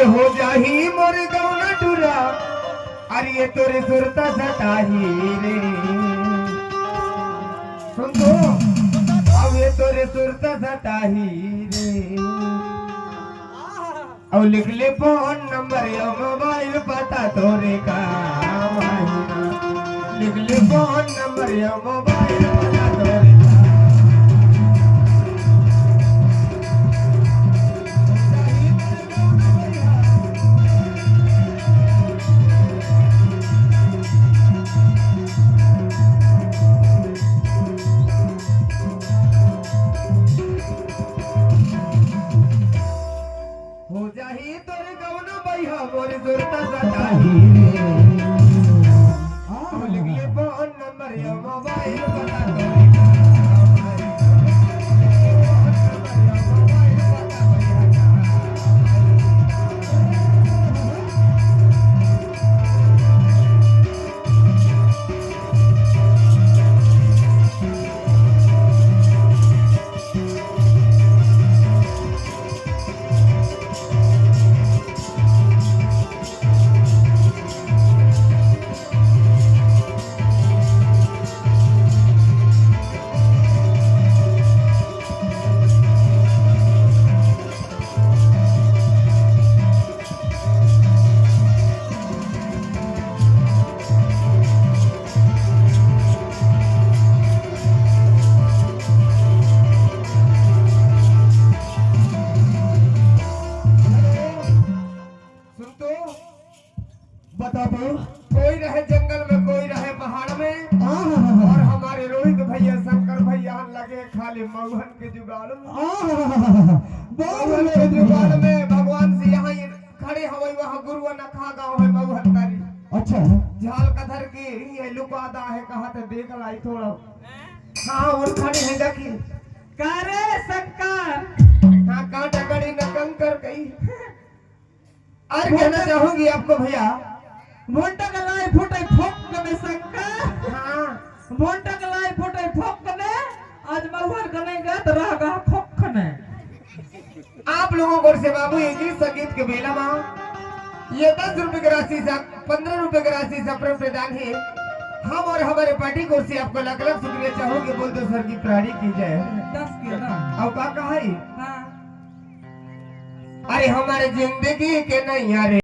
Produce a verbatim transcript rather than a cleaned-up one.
हो जाही मोर गौना टूरा, अरे ये तोरे सुरता सताही रे। सुन तो, अब ये तोरे सुरता सताही रे। अब लिख ले फोन नंबर या मोबाइल पता तोरे काम आही ना। लिख ले फोन नंबर या मोबाइल पता तोरे काम। हो जाही तोर गौना बइहा मोर सुरता सताही रे। हाँ। लिख ले फोन नंबर या मोबाइल पता तोरे। सुन तो, बता दो। कोई रहे जंगल में, कोई रहे पहाड़ में, आहा। और हमारे रोहित भैया, शंकर भैया लगे खाली मऊहन के जुगाड़ में। आहा। बहुत मऊहन के बढ़िया। जुगाड़ में भगवान से यहाँ ये खड़े हवई, वहाँ गुरुआ नखा गाँव है मऊहन तारी। अच्छा। झाल कधर के ये लुका दा है, कहा थे देख लाई थोड़ा। हाँ, और खड़े हैं देखी। का रे शंकर? हाँ, कांटा कड़ी न कंकर कही। और कहना चाहूंगी आपको भैया। भोंटा का लाई फूटे फोक में शंकर। हाँ। भोंटा का लाई फूटे फोक में, आज मऊहर गने गत रह गा खोख में। आप लोगों को से बाबू ये जी संगीत के बेला मा ये दस रुपए की राशि से, पन्द्रह रुपए की राशि से अपने प्रदान है। हम और हमारे पार्टी को से आपको लाख लाख शुक्रिया चाहूंगे। बोल दो स्वर्गीय प्राणी की जय। दस के ना। अब का कहा है? हाँ। अरे हमारे जिंदगी के नहीं यार।